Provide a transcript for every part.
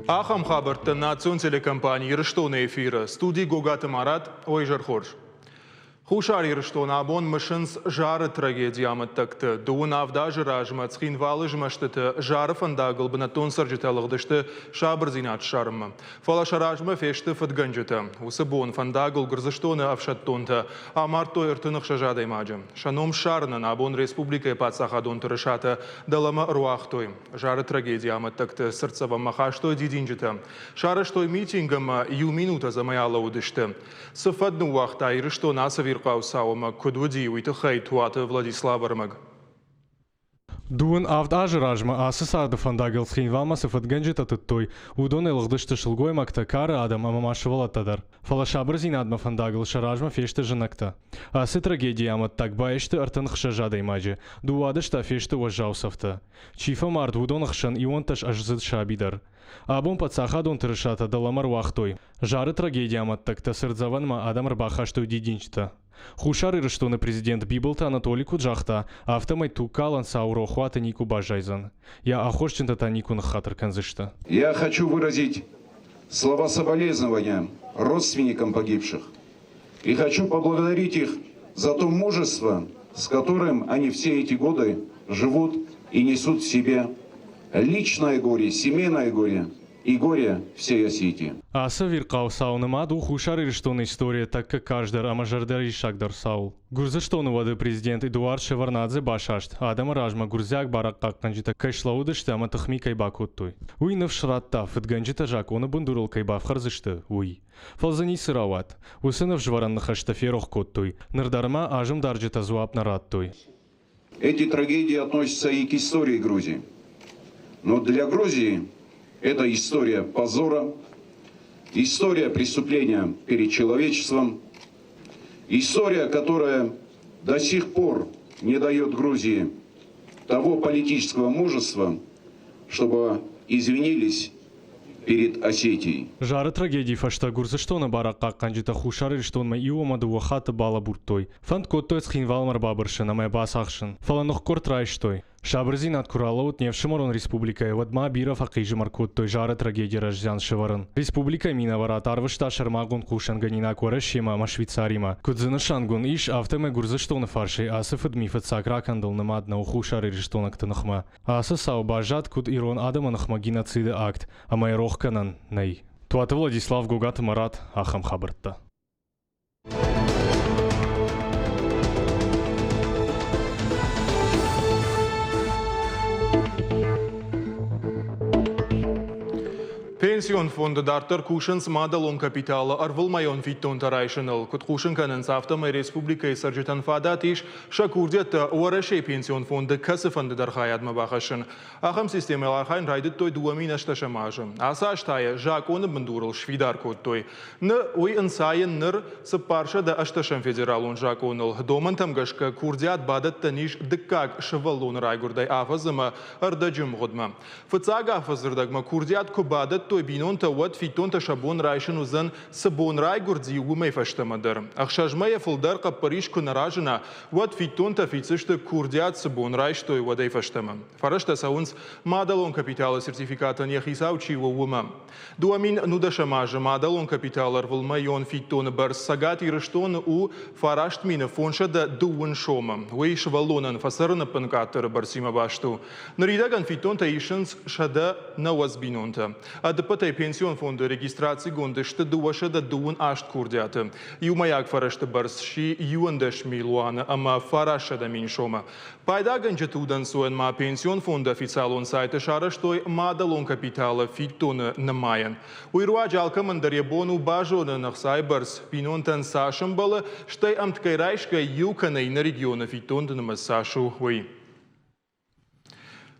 Ахӕм хабӕрттӕ национ телекомпани Ирыстоны эфиры. Студи Гогаты Марат, уӕ изӕр хорз. Хуссар Ирыстон абон мысынц Зары трагедийы амӕттӕгты. Дыууын авд азы размӕ Цхинвалы змӕстыты Зары фӕндагыл бынӕттон цӕрджытӕ лыгъдысты сабырдзинад ссарынмӕ. Фӕлӕ сӕ размӕ фесты фыдгӕнджытӕ. Уыцы бон фӕндагыл Гуырдзыстоны ӕфсӕддонтӕ амардтой 36 адӕймаджы. Сӕ ном ссарынӕн абон республикӕйы паддзахадон тырысатӕ дӕлӕмӕ ӕруагътой. Зары трагедийы амӕттӕгты цыртдзӕвӕнмӕ хастой дидинджытӕ. Сарӕзтой митинг ӕмӕ иу минут ӕдзӕмӕй алӕууыдысты. Цы фӕд ныууагъта Ирыстон ацы ӕвирхъау цау ӕмӕ куыд уыди, уый тыххӕй Туаты Владислав ӕрмӕг. Дыууын авд азы размӕ ацы царды фӕндагыл Цхинвалмӕ цы фыдгӕнджытӕ тыдтой, уыдонӕй лыгъдысты сылгоймӕгтӕ, кары адӕм ӕмӕ ма сывӕллӕттӕ дӕр. Фӕлӕ сабырдзинадмӕ фӕндагыл сӕ размӕ фесты знӕгтӕ. Ацы трагедийы амӕттаг баисты 36 адӕймаджы, 12 та фесты уӕззау цӕфтӕ. Чи фӕмард, уыдоны хсӕн 11 аздзыд саби дӕр. Абон паддзахадон тырысатӕ дӕлӕмӕ руагътой. Зары трагедийы амӕттӕгтӕ цыртдзӕвӕнмӕ адӕм ӕрбахастой дидинджытӕ. Хуссар Ирыстоны президент Бибылты Анатоли куыд загъта, афтӕмӕй тугкалӕн цау рохуаты никуы баззайдзӕн. Йӕ аххосджынтӕ та никуы ныххатыр кӕндзысты. Я хочу выразить слова соболезнования родственникам погибших и хочу поблагодарить их за то мужество, с которым они все эти годы живут и несут в себе личное горе, семейное горе и горе всей Осетии. Ацы ӕвирхъау цау нымад у Хуссар Ирыстоны историйы тӕккӕ карздӕр ӕмӕ зӕрдӕриссагдӕр цауыл. Гуырдзыстоны уӕды президент Эдуард Шеварднадзе басаст, адӕмы размӕ гуырдзиаг барадхъахъхъӕнджытӕ кӕй слӕууыдысты ӕмӕ тыхми кӕй бакодтой. Уый ныфс радта, фыдгӕнджытӕ закъоны бындурыл кӕй бафхӕрдзысты, уый. Фӕлӕ дзы ницы рауад. Уыцы ныфсвӕрӕн ныхӕстӕ ферох кодтой. Ныр дӕр ма азымдарджытӕ дзуапп нӕ радтой. Эти трагедии относятся и к истории Грузии. Но для Грузии это история позора, история преступления перед человечеством, история, которая до сих пор не дает Грузии того политического мужества, чтобы извинились перед Осетией. Зары трагедийы фӕстӕ Гуырдзыстоны барадхъахъхъӕнджытӕ Хуссар Ирыстонмӕ иу ӕмӕ дыууӕ хатты балӕбурдтой. Фӕнд кодтой Цхинвалмӕ ӕрбабырсын ӕмӕ бацахсын, фӕлӕ ныхкъуырд райстой. Сабырдзинад куы ралӕууыд не фсымӕрон республикӕйы, уӕд ма бирӕ фӕхъизӕмар кодтой Зары трагедийы раззиан сӕвӕрын. Республикӕйы минӕварад арвыста сӕрмагонд хъусынгӕнинаг Уӕрӕсемӕ ӕмӕ Швейцаримӕ. Куыд дзы нысангонд ис, афтӕмӕй Гуырдзыстоны фарсӕй ацы фыдми фыццаг ракӕндыл нымад нӕу хуссарирыстойнӕгты ныхмӕ. Ацы цау баззад куыд ирон адӕмы ныхмӕ геноциды акт, ӕмӕ йӕ рох кӕнӕн нӕй. Туаты Владислав, Гогаты Марат, ахӕм хабӕрттӕ. Пенсион фонды дарддӕр кусынц мадӕлон капиталы ӕрвылмӕйон фиддонтӕ райсыныл. Куыд хъусын кӕнынц, афтӕмӕй республикӕйы цӕрджытӕн фадат ис сӕ курдиӕттӕ Уӕрӕсейы пенсион фонды кӕцыфӕнды дӕр хайадмӕ бахӕссын. Ахӕм системӕйыл архайын райдыдтой 2008 азы. Ацы аз та йӕ закъоны бындурыл сфидар кодтой. Ныр уый ӕнцайы ныр 480 федералон закъоныл. Домӕнтӕм гӕсгӕ курдиат бадӕттӕн ис дыккаг сывӕллоны райгуырдӕй афӕдз ӕмӕ ӕрдӕджы мгъуыдмӕ. Фыццаг афӕдзы рдӕгмӕ курдиат куы бадӕттой бинонтӕ, уӕд фиддонтӕ сӕ бон райсын уыдзӕн, цы бон райгуырди, уымӕй фӕстӕмӕ дӕр. Ӕхсӕз мӕйӕ фылдӕр хъӕппӕрис куы нӕ разына, уӕд фиддонтӕ фиддзысты курдиат цы бон райстой, уӕдӕй фӕстӕмӕ. Фӕрӕзтӕ цӕуынц мадӕлон капиталы сертификатӕн йӕ хицау чи у, уымӕ. 2019 азы мадӕлон капиталы ӕрвылмӕйон фиддоны бӕрц Цӕгат Ирыстоны у 9530 сомы. Уый сывӕллонӕн фӕцӕрыны ӕппынкъаддӕры бӕрцимӕ баст у. Ныридӕгӕн фиддонтӕ исынц 190 бинонтӕ. Ӕдыппӕтӕй пенсион фонды регистрацигонд сты 238 курдиаты. Иумӕйаг фӕрӕзты бӕрц сси 11 милуаны ӕмӕ 900 мин сомы. Пайдагӕнджыты удӕнцойӕн ма пенсион фонды официалон сайты сарӕзтой мадӕлон капиталы фиддоны нымайӕн. Уый руаджы алкӕмӕн дӕр йӕ бон у базонын ӕхцайы бӕрц бинонтӕн цас ӕмбӕлы, стӕй ӕмткӕй райсгӕ иу кӕнӕ иннӕ регионы фиддонты нымӕц цас у, уый.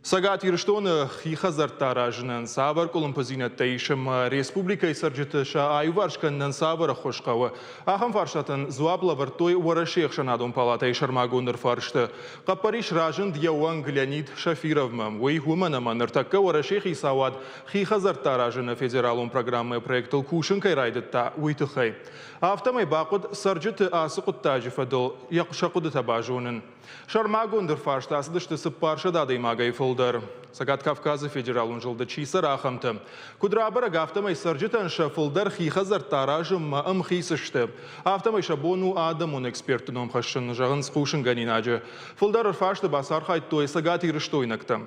Цӕгат Ирыстоны хи хӕдзӕрттӕ аразынӕн цавӕр къуылымпыдзинӕдтӕ ис ӕмӕ республикӕйы цӕрджыты сӕ аиуварс кӕнынӕн цавӕр ӕххуыс хъӕуы, ахӕм фарстатӕн дзуапп лӕвӕрдтой Уӕрӕсейы ӕхсӕнадон палатӕйы сӕрмагонд ӕрфарсты. Хъӕппӕрис разынд йӕ уӕнг Леонид Шафировмӕ. Уый уымӕн ӕмӕ ныртӕккӕ Уӕрӕсейы хицауад хи хӕдзӕрттӕ аразыны федералон программӕйы проектыл кусын кӕй райдыдта, уый тыххӕй. Афтӕмӕй бахъуыд цӕрджыты ацы хъуыддаджы фӕдыл сӕ хъуыдытӕ базонын. Сӕрмагонд ӕрфарст ацыдысты 400 адӕймагӕй фылдӕр. Цӕгат Кавказы федералон зылды чи цӕры, ахӕмтӕ. Куыд рабӕрӕг, афтӕмӕй цӕрджытӕн сӕ фылдӕр хи хӕдзӕрттӕ аразынмӕ ӕмхиц сты. Афтӕмӕй сӕ бон у адӕмон экспертты ном хӕссын, зӕгъынц хъусынгӕнинаджы. Фылдӕр ӕрфарсты бацархайдтой цӕгатирыстойнӕгтӕ.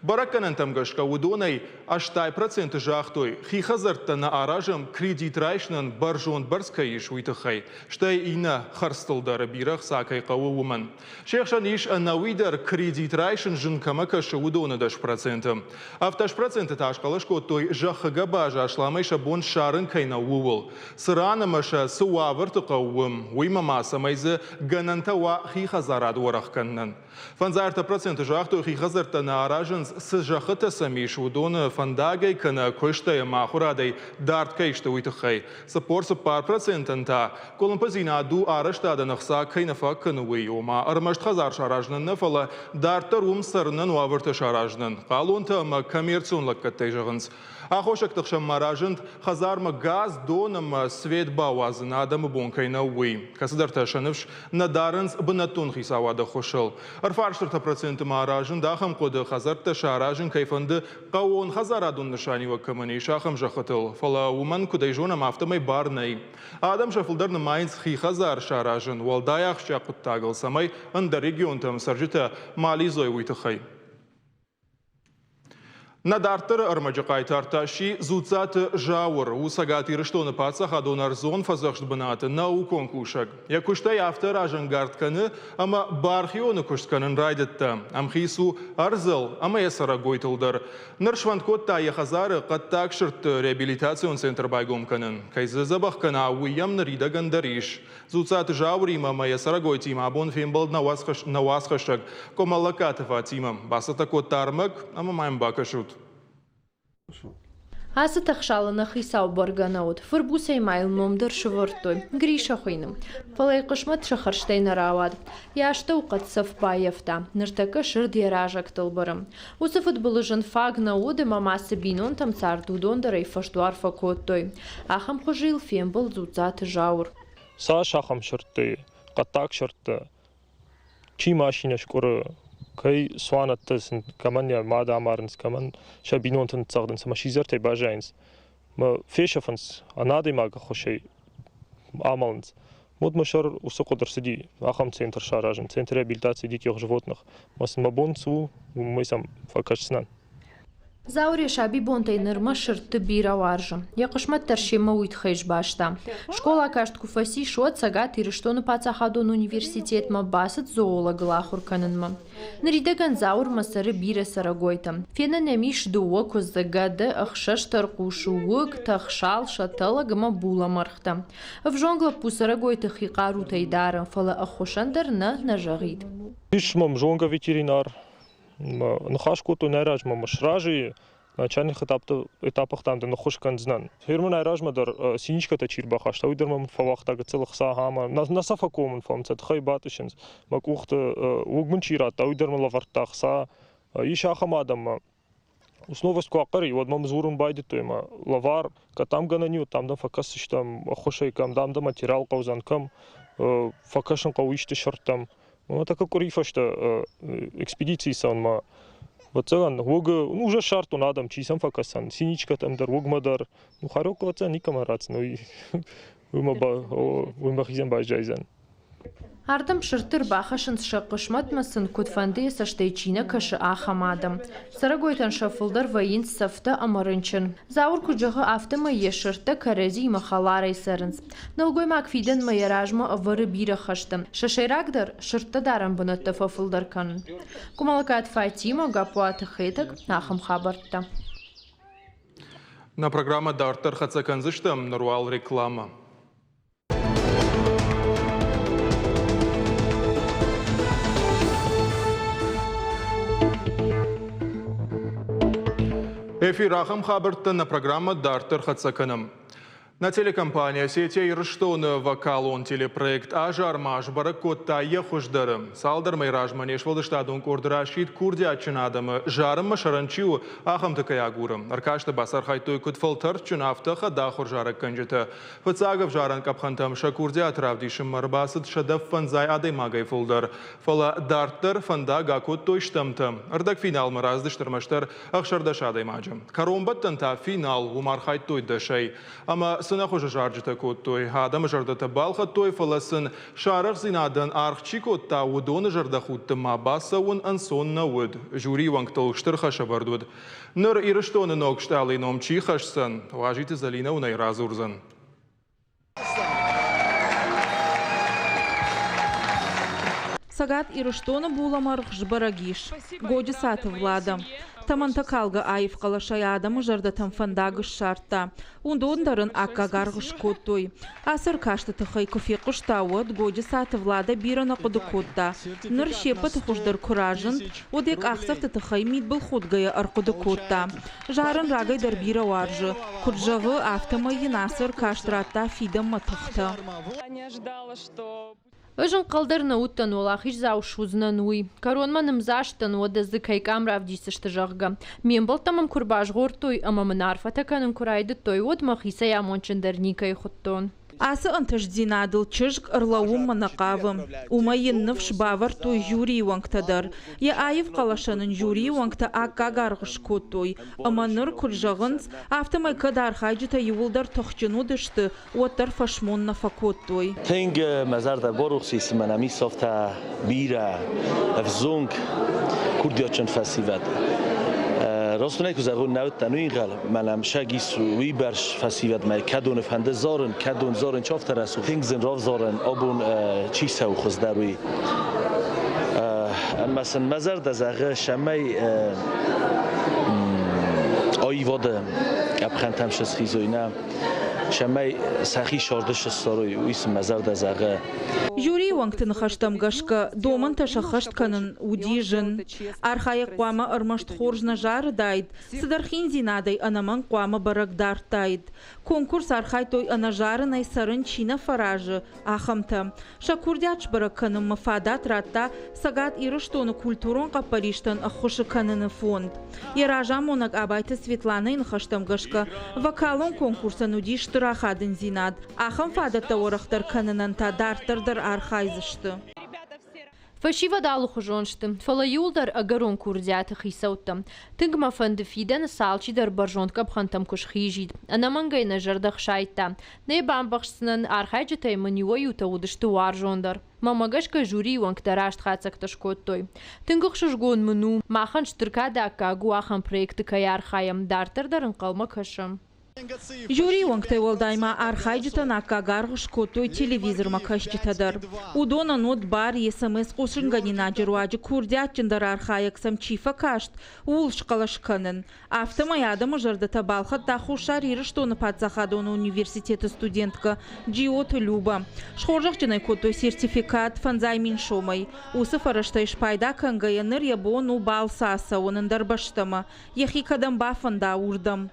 Бӕрӕггӕнӕнтӕм гӕсгӕ уыдонӕй 80% загътой, хи хӕдзӕрттӕ нӕ аразӕм кредит райсынӕн бӕрзонд бӕрц кӕй ис, уый тыххӕй. Стӕй иннӕ хӕрдзтыл дӕр бирӕ хца кӕй хъӕуы, уымӕн. Се хсӕн ис ӕнӕуи дӕр кредит райсын зын кӕмӕ кӕсы, уыдоны 10%. 17% та схъӕлӕс кодтой зӕххы гӕбаз асламӕй сӕ бон ссарын кӕй нӕу, ууыл. Цы ран ӕмӕ сӕ цы уавӕрты хъӕуы уым, уыимӕ ма цӕмӕй дзы гӕнӕнтӕ уа хи хӕдзарад уӕрӕх кӕнынӕн. 53% загътой, хи хӕдзӕрттӕ нӕ аразынц, цы зӕххытӕ сӕм ис, уыдоны фӕндагӕй кӕнӕ куыстӕй ӕмӕ ахуырадӕй дард кӕй сты, уый тыххӕй. 44%-ӕн та къуылымпыдзинад у арӕзтадӕн ӕхца кӕй нӕ фаг кӕны, уый, ома ӕрмӕст хӕдзар саразынӕн нӕ, фӕлӕ дарддӕр уым цӕрынӕн уавӕртӕ саразынӕн. Хъалонтӕ ӕмӕ коммерцион лӕггӕдтӕй зӕгъынц. Аххосӕгты хсӕн ма разынд, хӕдзармӕ газ, дон ӕмӕ свет бауадзын адӕмы бон кӕй нӕу, уый. Кӕцыдӕртӕ сӕ ныфс нӕ дарынц бынӕттон хицауады ӕххуысыл. Ӕрфарстыты проценты ма разынд ахӕм хъуыды, хӕдзӕрттӕ саразын кӕй фӕнды, хъӕууон хӕдзарадон нысаниуӕг кӕмӕн ис, ахӕм зӕххытыл. Фӕлӕ уымӕн, куыд ӕй зонӕм, афтӕмӕй бар нӕй. Адӕм сӕ фылдӕр нымайынц хи хӕдзар саразын уӕлдай ахсджиаг хъуыддагыл, цӕмӕй ӕндӕр регионтӕм цӕрджытӕ ма лидзой, уый тыххӕй. Нӕ дарддӕры ӕрмӕджы хъайтар та сси Дзуццаты Зауыр. У Цӕгат Ирыстоны паддзахадон ӕрдзон фӕдзӕхст бынаты наукон кусӕг. Йӕ куыстӕй афтӕ разӕнгард кӕны, ӕмӕ бархионы куыст кӕнын райдыдта. Ӕмхиц у ӕрдзыл ӕмӕ йӕ цӕрӕгойтыл дӕр. Ныр сфӕнд кодта йӕ хӕдзары хъӕддаг сырдты реабилитацион центр байгом кӕнын. Кӕй дзы дзӕбӕх кӕна, уый йӕм ныридӕгӕн дӕр ис. Дзуццаты Зауыримӕ ӕмӕ йӕ цӕрӕгойтимӕ абон фембӕлд нӕ уацхӕссӕг Къуымӕллӕгкаты Фатимӕ. Бацӕттӕ кодта ӕрмӕг ӕмӕ ма йӕм бакӕсут. Ацы тӕхсалы нӕ хицау бӕргӕ нӕ уыд. Фырбуцӕй ма йыл ном дӕр сывӕрдтой. Гриша хуыйны. Фӕлӕ йӕ хъысмӕт сӕ хӕрзтӕй нӕ рауад. Йӕ астӕу хъӕдцӕф баййӕфта. Ныртӕккӕ сырд йӕ разӕгтыл быры. Уыцы фыдбылыз ын фаг нӕ уыд ӕмӕ ма цы бинонтӕм цард, уыдон дӕр ӕй фӕсдуар фӕкодтой. Ахӕм хуызы йыл фембӕлд Дзуццаты Зауыр. Цас ахӕм сырдты, хъӕддаг сырдты, чи машинӕ скъуыры, кӕй цуанӕттӕ сын кӕмӕн йӕ мад амарынц, кӕмӕн сӕ бинонты ныццӕгъдынц ӕмӕ сидзӕртӕй баззайынц. Фесӕфынц, ӕнӕадӕймаг ӕххуысӕй амӕлынц. Вот мӕ сӕр уыцы хъуыды рцыди ахӕм центр саразын, центр реабилитации диких животных. Мӕ сын мӕ бон цы у, уымӕй сӕм фӕкӕсдзынӕн. Зауыр йӕ сабибонтӕй нырмӕ сырдты бирӕ уарзы. Йӕ хъысмӕт дӕр семӕ уый тыххӕй сбаста. Скъола каст куы фӕцис, уӕд Цӕгат Ирыстоны паддзахадон университетмӕ бацыд зоологыл ахуыр кӕнынмӕ. Ныридӕгӕн Зауырмӕ цӕры бирӕ цӕрӕгойтӕ. Фенӕн ӕм ис дыууӕ куыдзы, гӕды, ӕхсӕз тӕрхъусы, уыг, тӕхсал, сӕтӕлӕг ӕмӕ булӕмӕргътӕ. Ӕвзонг лӕппу цӕрӕгойты хи хъарутӕй дары, фӕлӕ ӕххуысӕн дӕр нӕ нӕ зӕгъид. Ис мӕм зонгӕ ветеринар. Ныхас кодтон нӕ размӕ мӕ сразы начальник этапы дын ныххуыс кӕндзынӕн. Фермӕ размӕ дӕр синичкӕтӕ чи рбахаста, уый дӕр мӕм фӕуагъта гыццыл ӕхца ӕмӕ нӕ сӕ фӕкомын фӕмцӕ тыхӕй батъысынц. Мӕ къухты уыг мын чи радта, уый дӕр мын лӕвӕрдта ӕхца. Ис ахӕм адӕммӕ. Основость куы ахъӕр и, уӕд мӕм дзурын байдыдтой мӕ лӕвар, кӕд дӕм гӕнӕн и, уӕд дам дӕм фӕкӕсдзыстӕм ӕххуысӕй, кӕм дам дӕ материал хъӕудзӕн, кӕм фӕкӕсын хъӕуы исты сырдтӕм. Мӕ такӕ къуыри фӕстӕ экспедицийы цӕуынмӕ ӕвӕццӕгӕн, уыг, ну, уже ссардтон адӕм, чи сӕм фӕкӕсӕн, синичкӕтӕм дӕр, уыгмӕ дӕр. Ну, харёк, ӕвӕццӕгӕн, никӕмӕн ратдзӕн, уый, уый мӕхицӕн баззайдзӕн. Ардӕм сырдты ӕрбахӕссынц сӕ хъысмӕтмӕ сын куыдфӕндыйы цӕстӕй чи нӕ кӕсы, ахӕм адӕм. Цӕрӕгойтӕн сӕ фылдӕр вӕййынц цӕфтӕ ӕмӕ рынчын. Зауыр куыд зӕгъы, афтӕмӕй йӕ сырдтӕ кӕрӕдзиимӕ хӕларӕй цӕрынц. Нӕлгоймаг фидӕнмӕ йӕ размӕ ӕвӕры бирӕ хӕстӕ. Сӕ сӕйрагдӕр – сырдтӕ дарӕн бынӕттӕ фӕфылдӕр кӕнын. Къуымӕллӕгкаты Фатимӕ, Гаппуаты Хетӕг, ахӕм хабӕрттӕ. Нӕ программӕ дарддӕр хӕццӕ кӕндзыстӕм, ныр уал рекламӕ. Эфир ахӕм хабӕрттӕ нӕ программӕ дарддӕр хӕццӕ кӕнӕм. Нӕ телекомпани Осетия Ирыстоны вокалон телепроект Азар-ма сбӕрӕг кодта йӕ хуыздӕры. Цалдӕр мӕй размӕ не сфӕлдыстадон къорд расидт курдиатджын адӕмы зарынмӕ сӕрӕн чи у, ахӕмты кӕй агуры. Ӕркасты бацархайдтой куыд фӕлтӕрдджын, афтӕ хӕдахуыр зарӕггӕнджытӕ. Фыццаг ӕвзарӕн къӕпхӕнтӕм сӕ курдиат равдисынмӕ ӕрбацыд 105 адӕймагӕй фылдӕр. Фӕлӕ дарддӕр фӕндаг акодтой стӕмтӕ. Ӕрдӕгфиналмӕ рацыдысты ӕрмӕстдӕр 16 адӕймаджы. Кӕронбӕттӕн та финал, уым архайдтой дӕсӕй. Ӕмӕ цы нӕ хуызы зарджытӕ кодтой, адӕмы зӕрдӕтӕ балхӕдтой, фӕлӕ сын сӕ арӕхдзинадӕн аргъ чи кодта, уыдоны зӕрдӕхудты ма бацӕуын ӕнцон нӕ уыд. Жюрийы уӕнгтыл стыр хӕс ӕвӕрд уыд. Ныр Ирыстоны ног стъалыйы ном чи хӕсдзӕн, Уазиты Зӕлинӕ уын ӕй радзурдзӕн. Цӕгат Ирыстоны булӕмӕргъ сбӕрӕг ис. Годжыцаты Влада. Тӕмӕнтӕ калгӕ аив хъӕлӕсӕй адӕмы зӕрдӕтӕм фӕндаг ссардта. Уыдон дӕр ын аккаг аргъ скодтой. Ацы ӕркасты тыххӕй куы фехъуыста, уӕд Годжыцаты Влада бирӕ нӕ хъуыды кодта. Ныр се ппӕты хуыздӕр куы разынд, уӕд йӕ къахдзӕфты тыххӕй мидбылхудгӕйӕ ӕрхъуыды кодта. Зарын рагӕй дӕр бирӕ уарзы. Куыд зӕгъы, афтӕмӕй йын ацы ӕркаст радта фидӕнмӕ тыхтӕ. Ӕз ӕнхъӕл дӕр нӕ уыдтӕн, уӕлахиздзау суыдзынӕн, уый. Кӕронмӕ нымдзаст дӕн, уӕдӕ дзы кӕй къам равдисдзысты, зӕгъгӕ. Ме мбӕлттӕ мӕм куы рбазгъордтой ӕмӕ мын арфӕтӕ кӕнын куы райдыдтой, уӕд мӕхицӕй амондджындӕр никӕй хуыдтон. Ацы ӕнтыстдзинадыл чызг ӕрлӕууынмӕ нӕ хъавы. Уымӕй йын ныфс бавӕрдтой жюрийы уӕнгтӕ дӕр. Йӕ аив хъӕлӕсӕн ын жюрийы уӕнгтӕ аккаг аргъ скодтой. Ӕмӕ ныр, куыд зӕгъынц, афтӕмӕй кӕд архайджытӕ иууылдӕр тыхджын уыдысты, уӕддӕр фӕсмон нӕ фӕкодтой. Тынг мӕ зӕрдӕ барухс ис, мӕн ам исӕфта бирӕ ӕвзонг курдиатджын фӕсивӕд. Раст куы зӕгъон, нӕ уыдтӕн уый ӕнхъӕл, мӕн ам саг ис уыйбӕрц фӕсивӕдмӕ, кӕдоны фӕнды зарын, кӕдон зарын чи афтӕ рӕсугъд, тынг зын равзарӕн абон чи цӕуы хуыздӕр, уый. Ӕмӕ сын мӕ зӕрдӕ зӕгъы, цӕмӕй аивады къӕпхӕнтӕм схизой нӕ, цӕмӕй сӕхи сӕрды ссарой, уый сын мӕ зӕрдӕ зӕгъы. Жюрийы уӕнгты ныхӕстӕм гӕсгӕ, домӕнтӕ сӕххӕст кӕнын уыди зын. Архайӕг хъуамӕ ӕрмӕст хорз нӕ зарыдаид, цыдӕр хиндзинадӕй ӕнӕмӕнг хъуамӕ бӕрӕг дардтаид. Конкурс архайдтой ӕнӕзарынӕй цӕрын чи нӕ фӕразы, ахӕмтӕ. Сӕ курдиат сбӕрӕг кӕнынмӕ фадат радта Цӕгат Ирыстоны культурон хъӕппӕристӕн ӕххуысы кӕныны фонд. Йӕ разамонӕг Абайты Светланӕйы ныхӕстӕм гӕсгӕ, вокалон конкурсӕн уыди стыр ахадындзинад. Ахӕм фадӕттӕ уӕрӕхдӕр кӕнынӕн та дарддӕр дӕр архайдзысты. Фӕсивӕд алыхуызон сты, фӕлӕ иуылдӕр ӕгӕрон курдиаты хицӕуттӕ. Тынг мӕ фӕнды фидӕны сӕ алчидӕр бӕрзонд къӕпхӕнтӕм куы схизид. Ӕнӕмӕнгӕй нӕ зӕрдӕ хсайдта. Нӕ бамбӕхсдзынӕн, архайджытӕй мын иуӕй-иутӕ уыдысты уарзондӕр. Мӕнмӕ гӕсгӕ жюрийы уӕнгтӕ раст хатдзӕгтӕ скодтой. Тынг ӕхсызгон мын у, махӕн стыр кады аккаг у ахӕм проекты кӕй архайӕм, дарддӕр дӕр ӕнхъӕлмӕ кӕсӕм. Жюрийы уӕнгтӕй уӕлдай ма архайджытӕн аккаг аргъ скодтой телевизормӕ кӕсджытӕ дӕр. Уыдонӕн уыд бар СМС хъусынгӕнинаджы руаджы курдиатджындӕр архайӕг сӕм чи фӕкаст, ууыл схъӕлӕс кӕнын. Афтӕмӕй адӕмы зӕрдӕтӕ балхӕдта Хуссар Ирыстоны паддзахадон университеты студенткӕ Джиоты Люба. Схорзӕхджын ӕй кодтой сертификат 5000 сомӕй. Уыцы фӕрӕзтӕй спайда кӕнгӕйӕ ныр йӕ бон у балцы ацӕуын ӕндӕр бӕстӕмӕ, йӕхи кӕдӕм бафӕнда, уырдӕм.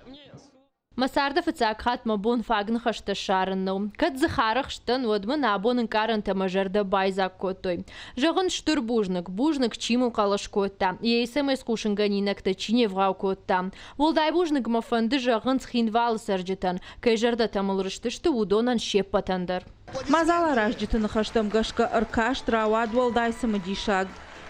Мӕ царды фыццаг хатт мӕ бон фаг ныхӕстӕ ссарын нӕу. Кӕд дзы арӕхстӕн, уӕд мын абон ӕнкъарӕнтӕ мӕ зӕрдӕ байдзаг кодтой. Зӕгъын стыр бузныг, бузныг, чи мыл хъӕлӕс кодта, йӕ СМС хъусынгӕнинӕгтӕ чи не вгъау кодта. Уӕлдай бузныг мӕ фӕнды зӕгъын Цхинвалы цӕрджытӕн, кӕй зӕрдӕтӕ мыл рыстысты, уыдонӕн се ппӕтӕн дӕр. Мадзаларазджыты ныхӕстӕм гӕсгӕ ӕркаст рауад уӕлдай цымыдисаг.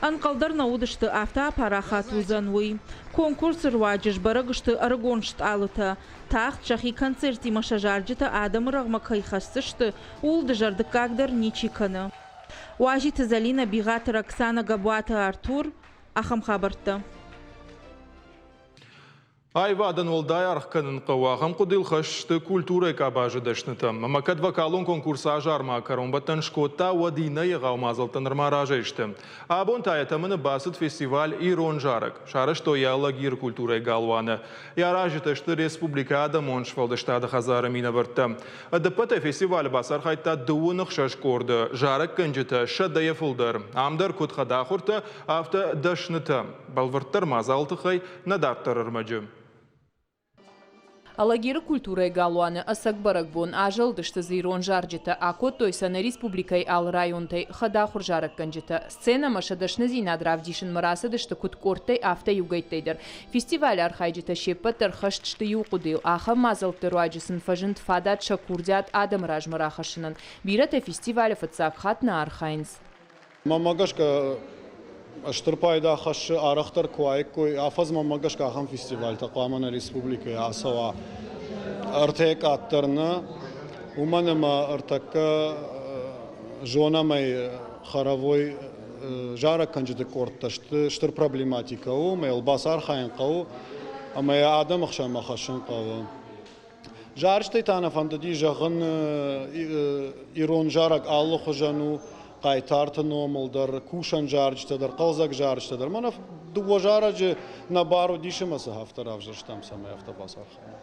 Ӕнхъӕл дӕр нӕ уыдысты, афтӕ апарахат уыдзӕн, уый. Конкурсы руаджы сбӕрӕг сты ӕрыгон стъалытӕ. Тагъд сӕхи концерттимӕ сӕ зарджытӕ адӕмы рӕгъмӕ кӕй хӕсдзысты, ууыл дызӕрдыггаг дӕр ничи кӕны. Уазиты Зӕлинӕ, Бигъаты Роксана, Габуаты Артур. Ахӕм хабӕрттӕ. Аивадӕн уӕлдай аргъ кӕнын хъӕуы, ахӕм хъуыдыйыл хӕст сты культурӕйы къабазы дӕснытӕ. Ӕмӕ кӕд вокалон конкурс азармӕ кӕронбӕттӕн скодта, уӕд иннӕ егъау мадзӕлттӕ нырма разӕй сты. Абон та йӕ тӕмӕны бацыд фестиваль «Ирон зарӕг». Сарӕзтой йӕ Алагиры культурӕйы галуаны. Йӕ аразджытӕ сты республикӕйы адӕмон сфӕлдыстады хӕдзары минӕвӕрттӕ. Ӕдӕппӕтӕй фестивалы бацархайдта 16 къорды, зарӕггӕнджытӕ сӕдӕйӕ фылдӕр. Ам дӕр куыд хӕдахуыртӕ, афтӕ дӕснытӕ. Бӕлвырддӕр мадзалы тыххӕй нӕ дарддӕр ӕрмӕджы. Алагиры культурӕйы галуаны ӕцӕг бӕрӕгбон азӕлдысты дзы ирон зарджытӕ, акодтой сӕ нӕ республикӕйы алы районтӕй хӕдахуыр зарӕггӕнджытӕ. Сценӕмӕ сӕ дӕсныдзинад равдисынмӕ рацыдысты куыд къордтӕй, афтӕ иугӕйттӕй дӕр. Фестивалы архайджытӕ се ппӕт дӕр хӕст сты иу хъуыдыйыл, ахӕм мадзӕлтты руаджы сын фӕзынд фадат сӕ курдиат адӕмы размӕ рахӕссынӕн. Бирӕтӕ фестивалы фыццаг хатт нӕ архайынц. Мӕнмӕ гӕсгӕ, стыр пайда хӕссы, арӕхдӕр куы уаиккой, афӕдз мӕнмӕ гӕсгӕ ахӕм фестивальтӕ хъуамӕ нӕ республикӕйы ацӕуа ӕртӕ къаддӕр нӕ, уымӕн ӕмӕ ӕртӕккӕ зонӕм ӕй хоровой зарӕггӕнджыты къордтӕ сты стыр проблематикӕ у, ӕмӕ йыл бацархайын хъӕуы ӕмӕ йӕ адӕмы хсӕнмӕ хӕссын хъӕуы. Зарджытӕй та нӕ фӕндыди зӕгъын, ирон зарӕг алыхуызӕн у, хъайтарты номыл дӕр, кусӕн зарджытӕ дӕр, хъӕлдзӕг зарджытӕ дӕр. Мӕнӕ дыууӕ зарӕджы нӕ бар уыдис ӕмӕ сӕ афтӕ равзӕрстам, цӕмӕй афтӕ бацархайӕм.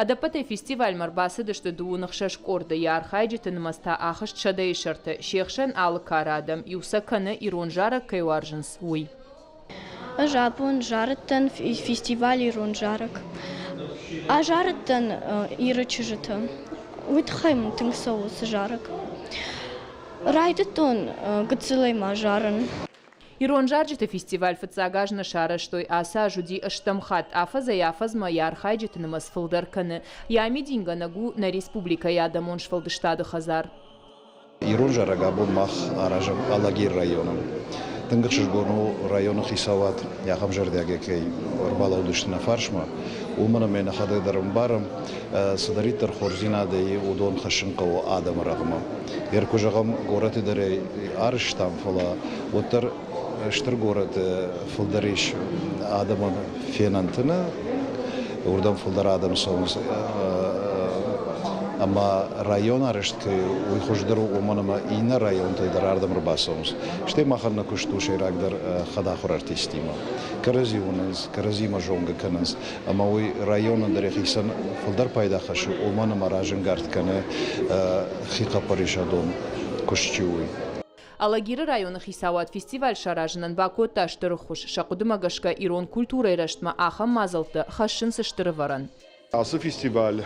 Ӕдӕппӕтӕй фестивальмӕ ӕрбацыдысты дыууын ӕхсӕз къорды, йӕ архайджыты нымӕц та ахызт сӕдӕйы сӕрты. Се хсӕн алы кары адӕм, иу сӕ кӕны, ирон зарӕг кӕй уарзынц, уый. Ӕз абон зарыдтӕн фестиваль Ирон зарӕг. Азарыдтӕн Иры чызджыты. Уый тыххӕй мын тынг цӕуы уыцы зарӕг. Райдыдтон гыццылӕй ма зарын. Ирон зарджыты фестиваль фыццаг аз нӕ сарӕзтой, ацы аз уыди ӕстӕм хатт. Афӕдзӕй-афӕдзмӕ йӕ архайджыты нымӕц фылдӕр кӕны. Йӕ амидингӕнӕг у нӕ республикӕйы адӕмон сфӕлдыстады хӕдзар. Ирон зарӕг абон мах аразӕм Алагиры районы. Тынг ӕхсызгон у районы хицауад ахӕм зӕрдиагӕй кӕй ӕрбалӕудысты нӕ фарсмӕ, уымӕн ӕмӕ нӕхӕдӕг дӕр ӕмбарӕм, цыдӕриддӕр хорздзинадӕй уыдон хӕссын хъӕуы адӕмы рӕгъмӕ. Йер куы зӕгъӕм, горӕты дӕр ӕй арызтам, фӕлӕ уӕддӕр стыр горӕты фылдӕр ис адӕмӕн фенӕнты нӕ, уырдӕм фылдӕр адӕм цӕуынц ӕмӕ район арӕзт кӕй у, уый хуыздӕр у, уымӕн ӕмӕ иннӕ районтӕй дӕр ардӕм ӕрбацӕуынц. Стӕй махӕн нӕ куыст у сӕйрагдӕр хӕдахуыр артисттимӕ. Кӕрӕдзи уынынц, кӕрӕдзимӕ зонгӕ кӕнынц ӕмӕ уый районӕн дӕр йӕхицӕн фылдӕр пайда хӕссы, уымӕн ӕмӕ разӕнгард кӕны хихъӕппӕрисадон куыст чи у, уый. Алагиры районы хицауад фестиваль саразынӕн бакодта стыр ӕххуыс. Сӕ хъуыдымӕ гӕсгӕ ирон культурӕйы рӕзтмӕ ахӕм мадзӕлттӕ хӕссынц стыр ӕвӕрӕн. Ацы фестиваль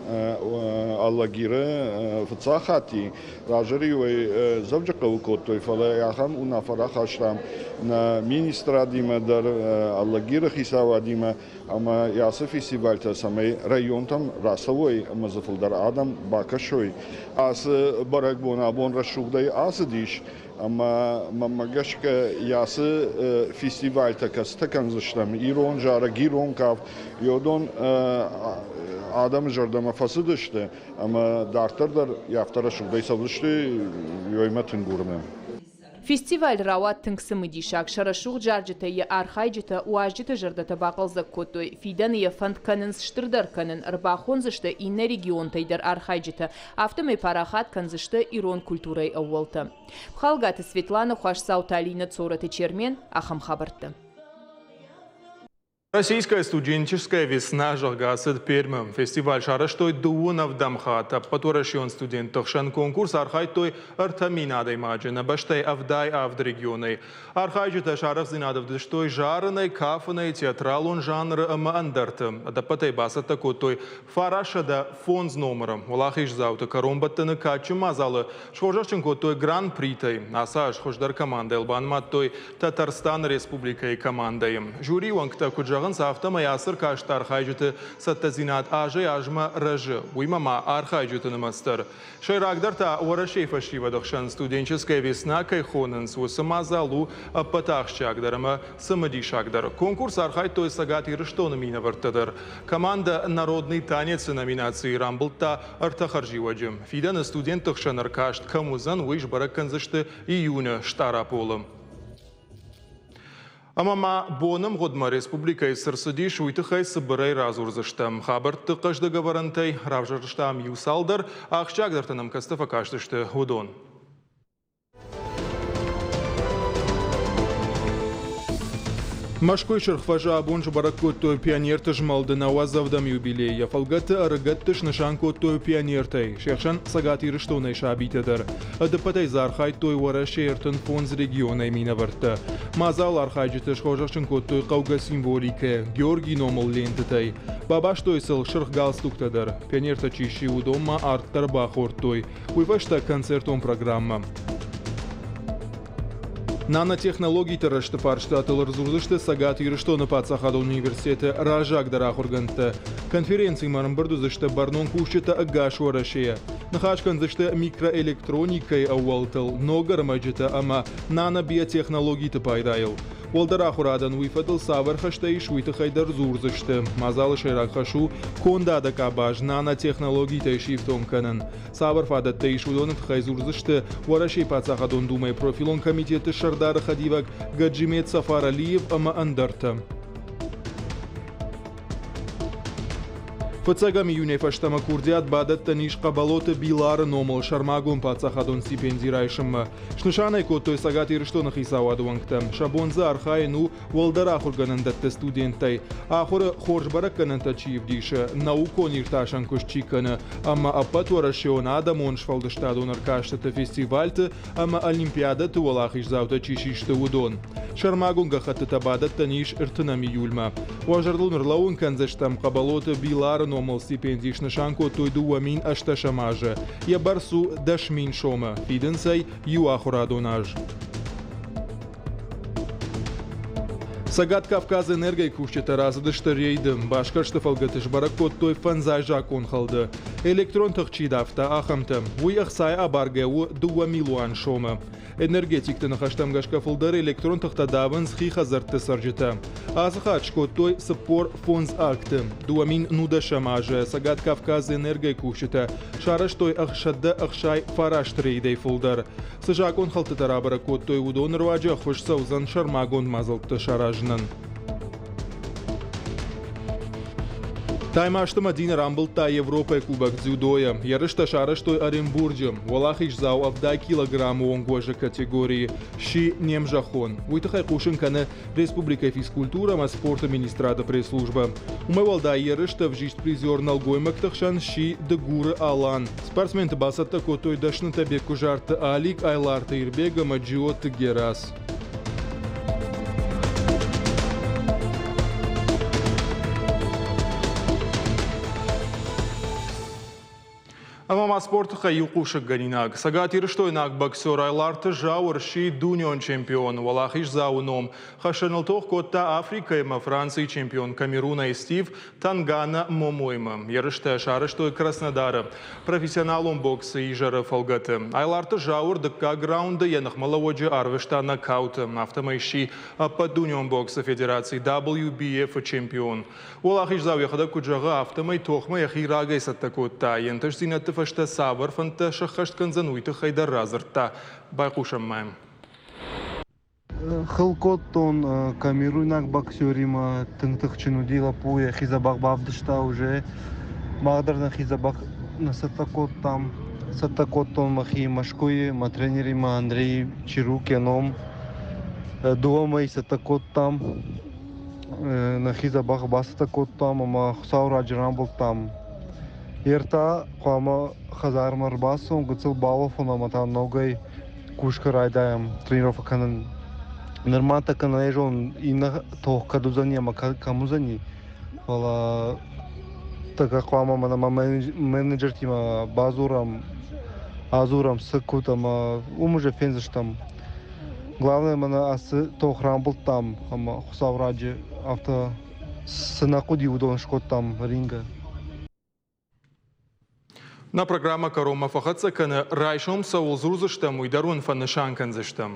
Алагиры фыццаг хатти раздӕр-иу ӕй Дзӕуджыхъӕуы кодтой, фӕлӕ ахӕм уынаффӕ рахастам нӕ министрадимӕ дӕр, Алагиры хицауадимӕ ӕмӕ ацы фестивальтӕ цӕмӕй районтӕм рацӕуой ӕмӕ дзы фылдӕр адӕм бакӕсой. Ацы бӕрӕгбон абон рӕсугъдӕй ацыдис ӕмӕ мӕнмӕ гӕсгӕ ацы фестивальтӕ кӕцытӕ кӕндзыстӕм ирон зарӕг, ирон кафт, уыдон адӕмы зӕрдӕмӕ фӕцыдысты ӕмӕ дарддӕр дӕр афтӕ рӕсугъдӕй цӕудзысты, уыимӕ тынг уырны. Фестиваль рауад тынг цымыдисаг. Сӕ рӕсугъд зарджытӕй йӕ архайджытӕ уазджыты зӕрдӕтӕ бахъӕлдзӕг кодтой. Фидӕны йӕ фӕнд кӕнынц стырдӕр кӕнын, ӕрбахондзысты иннӕ регионтӕй дӕр архайджытӕ. Афтӕмӕй парахат кӕндзысты ирон культурӕйы ӕууӕлтӕ. Пхалгаты Светлана, Хуасдзауты Алинӕ, Цорӕты Чермен. Ахӕм хабӕрттӕ. Российская студенческая весна, зӕгъгӕ, ацыд Пермы. Фестиваль сарӕзтой дыууын ӕвдӕм хатт. Ӕппӕтуӕрӕсеон студентты хсӕн конкурс архайдтой 3000 адӕймаджы нӕ бӕстӕйы 77 регионӕй. Архайджытӕ сӕ арӕхдзинад ӕвдыстой зарынӕй, кафынӕй, театралон жанры ӕмӕ ӕндӕрты. Ӕдӕппӕтӕй бацӕттӕ кодтой 905 номыры. Уӕлахиздзауты кӕронбӕттӕны кадджын мадзалы схорзӕхджын кодтой гран-притӕй. Ацы аз хуыздӕр командӕйыл банымадтой Татарстаны республикӕйы командӕйы. Жюрийы уӕнгтӕ куыд зӕгъынц, афтӕмӕй ацы ӕркасты архайджыты цӕттӕдзинад азӕй-азмӕ рӕзы, уыимӕ ма архайджыты нымӕц дӕр. Сӕйрагдӕр та Уӕрӕсейы фӕсивӕды хсӕн студенческая весна кӕй хонынц, уыцы мадзал у ӕппӕты ахсджиагдӕр ӕмӕ цымыдисагдӕр. Конкурсы архайдтой Цӕгат Ирыстоны минӕвӕрттӕ дӕр. Командӕ «Народный танец»-ы номинацийы рамбылдта ӕртӕ хӕрзиуӕджы. Фидӕны студентты хсӕн ӕркаст кӕм уыдзӕн, уый сбӕрӕг кӕндзысты июны Стъараполы. Ӕмӕ ма боны мгъуыдмӕ республикӕйы цы рцыдис, уый тыххӕй цыбырӕй радзурдзыстӕм. Хабӕртты хъӕздыг ӕвӕрӕнтӕй равзӕрстам иу цалдӕр, ахсджиагдӕртӕ нӕм кӕцытӕ фӕкастысты, уыдон. Мӕскуыйы Сырх фӕзы абон сбӕрӕг кодтой пионерты змӕлды нӕуӕдзӕвдӕм юбилей. Йӕ фӕлгӕты ӕрыгӕтты снысан кодтой пионертӕй, се хсӕн Цӕгат Ирыстонӕй сабитӕ дӕр. Ӕдыппӕтӕй дзы архайдтой Уӕрӕсейы 35 регионӕй минӕвӕрттӕ. Мадзалы архайджыты схорзӕхджын кодтой хъӕугӕ символикӕ, Георгийы номыл лентытӕй. Бабастой сыл сырх галстуктӕ дӕр. Пионертӕ чи сси, уыдон ма арт дӕр бахордтой. Уый фӕстӕ концертон программӕ. Нанотехнологиты рӕзты фарстатыл ӕрдзурдзысты Цӕгат Ирыстоны паддзахадон университеты раззагдӕр ахуыргӕндтӕ. Конференцимӕ ӕрӕмбырд уыдзысты бӕрнон кусджытӕ ӕгас Уӕрӕсейӕ. Ныхас кӕндзысты микроэлектроникӕйы ӕууӕлтыл, ног ӕрмӕджытӕ ӕмӕ нанобиотехнологиты пайдайыл. Уӕлдӕр ахуырадӕн уый фӕдыл цавӕр хӕстӕ ис, уый тыххӕй дӕр дзурдзысты. Мадзалы сӕйраг хӕс у кондады къабаз нанотехнологитӕй сифтонг кӕнын. Цавӕр фадӕттӕ ис, уыдоны тыххӕй дзурдзысты Уӕрӕсейы Паддзахадон Думӕйы профилон комитеты сӕрдары хӕдивӕг Гаджимет Сафаралиев ӕмӕ ӕндӕртӕ. Фыццӕгӕм июнӕй фӕстӕмӕ курдиат бадӕттӕн ис Хъӕбӕлоты Билары номыл сӕрмагонд паддзахадон стипенди райсынмӕ. Снысан ӕй кодтой Цӕгат Ирыстоны хицауады уӕнгтӕ. Сӕ бон дзы архайын у уӕлдӕр ахуыргӕнӕндӕтты студенттӕй ахуыры хорз бӕрӕггӕнӕнтӕ чи ӕвдисы, наукон-иртасӕн куыст чи кӕны ӕмӕ ӕппӕтуӕрӕсеон адӕмон сфӕлдыстадон ӕркастыты, фестивальты ӕмӕ олимпиадӕты уӕлахиздзаутӕ чи систы, уыдон. Сӕрмагонд гӕххӕттытӕ бадӕттӕн ис 30 июльмӕ. Уӕ зӕрдыл ныр лӕууын кӕндзыстӕм, Хъӕбӕлоты Билары номыл стипенди снысан кодтой 2008 азы. Йӕ бӕрц у 10 000 сомы, фидынц ӕй иу ахуырадон аз. Цӕгат Кавказы энергойы кусджытӕ рацыдысты рейды. Басгӕрсты фӕлгӕты сбӕрӕг кодтой фӕндзай закъонхӕлды. Электрон тых чи давта, ахӕмтӕ. Уый ӕхцайы абаргӕ у 2 милуан сомы. Энергетикты ныхӕстӕм гӕсгӕ фылдӕр электрон тыхтӕ давынц хи хӕдзӕртты цӕрджытӕ. Ацы хатт скодтой 45 акты. 2010 азы Цӕгат Кавказы энергойы кусджытӕ сарӕзтой 669 рейдӕй фылдӕр. Цы закъонхӕлдтытӕ рабӕрӕг кодтой, уыдоны руаджы ӕххуыс цӕудзӕн сӕрмагонд мадзӕлттӕ саразынӕн. Таймазты Мӕдинӕ рамбылдта Европӕйы кубок дзюдойӕ. Ерыстӕ сарӕзтой Оренбурджы. Уӕлахиздзау 70 килограммы онг уӕзы категорийы сси не мзӕххон. Уый тыххӕй хъусын кӕны республикӕйы физкультурӕ ӕмӕ спорты министрады пресс-службӕ. Уымӕй уӕлдай ерысты ӕвзист призер нӕлгоймӕгты хсӕн сси Дыгуры Алан. Спортсменты бацӕттӕ кодтой дӕснытӕ Беккуызарты Алик, Айларты Ирбег ӕмӕ Джиоты Герас. Ӕмӕ ма спорты тыххӕй иу хъусыггӕнинаг. Цӕгатирыстойнаг боксер Айларты Зауыр сси дунеон чемпион. Уӕлахиздзауы ном хӕссыныл тох кодта Африкӕйы ӕмӕ Францийы чемпион Камерунӕй Стив Тангана Момоимӕ. Ерыстӕ сарӕзтой Краснодары профессионалон боксы изӕры фӕлгӕты. Айларты Зауыр дыккаг раунды йӕ ныхмӕлӕууӕджы арвыста нокауты. Афтӕмӕй сси ӕппӕтдунеон боксы федерацийы WBF-ы чемпион. Уӕлахиздзау йӕхӕдӕг куыд зӕгъы, афтӕмӕй тохмӕ йӕхи рагӕй цӕттӕ кодта. Йе нтыстдзинӕдты фӕстӕ цавӕр фӕндтӕ сӕххӕст кӕндзӕн, уый тыххӕй дӕр радзырдта. Байхъусӕм мӕм. Хыл кодтон камеруйнаг боксеримӕ, тынг тыхджын уыди лӕппу, йӕхи дзӕбӕх бавдыста уже. Мах дӕр нӕхи дзӕбӕх нӕ цӕттӕ кодтам. Цӕттӕ кодтон мӕхи Мӕскуыйы, мӕ тренеримӕ Андрей Чирук йӕ ном. Дыууӕ мӕй цӕттӕ кодтам. Нӕхи дзӕбӕх бацӕттӕ кодтам ӕмӕ Хуыцауы раджы рамбылдтам. Йе ртӕ хъуамӕ хӕдзармӕ ӕрбацӕуон, гыццыл балафон ӕмӕ та ногӕй кусгӕ райдайӕм тренировкӕ кӕнын. Нырма тӕккӕ нӕ зонын, иннӕ тох кӕд уыдзӕни ӕмӕ кӕм уыдзӕни, фӕлӕ тӕккӕ хъуамӕ мӕнӕ мӕ менеджертимӕ бадзурӕм, адзурӕм цы куыд ӕмӕ уым уже фендзыстӕм. Главное, мӕнӕ ацы тох рамбылдтам ӕмӕ Хуыцау раджы афтӕ цы нӕ хъуыди, уыдон скодтам рингы. Нӕ программӕ кӕронмӕ фӕхӕццӕ кӕны. Райсом цӕуыл дзурдзыстӕм, уый дӕр уын фӕнысан кӕндзыстӕм.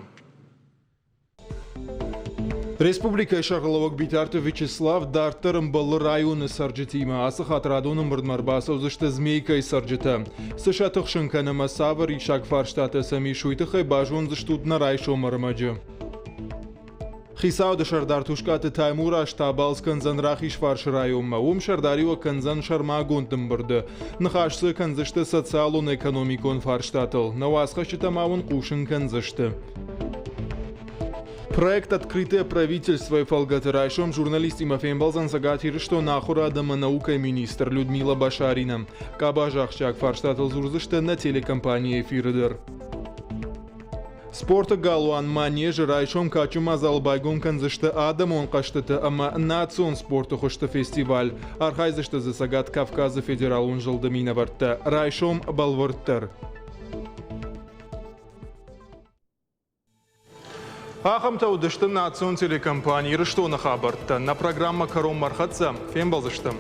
Республикӕйы сӕргълӕууӕг Битарты Вячеслав дарддӕр ӕмбӕлы районы цӕрджытимӕ. Ацы хатт радон ӕмбырдмӕ ӕрбацӕудзысты Змейкӕйы цӕрджытӕ. Цы сӕ тыхсын кӕны ӕмӕ цавӕр исаг фарстатӕ сӕм ис, уый тыххӕй базондзыстут нӕ райсом ӕрмӕджы. Хицауады сӕрдар Тускъаты Таймураз та балц кӕндзӕн Рахизфарсы районмӕ. Уым сӕрдариуӕг кӕндзӕн сӕрмагонд ӕмбырды. Ныхас дзы кӕндзысты социалон-экономикон фарстатыл. Нӕ уацхӕсджытӕ ма уын хъусын кӕндзысты. Проект «Открытое правительство» фӕлгӕты райсом журналисттимӕ фембӕлдзӕн Цӕгат Ирыстоны ахуырад ӕмӕ наукӕйы министр Людмила Башарина. Къабазы ахсджиаг фарстатыл дзурдзысты нӕ телекомпанийы эфиры дӕр. Спорты галуан Манеж-ы райсом кадджын мадзал байгом кӕндзысты адӕмон хъӕзтыты ӕмӕ национ спорты хуызты фестиваль. Архайдзысты дзы Цӕгат Кавказы федералон зылды минӕвӕрттӕ. Райсом бӕлвырддӕр. Ахӕмтӕ уыдысты национ телекомпани Ирыстоны хабӕрттӕ. Нӕ программӕ кӕронмӕ ӕрхӕццӕ. Фембӕлдзыстӕм.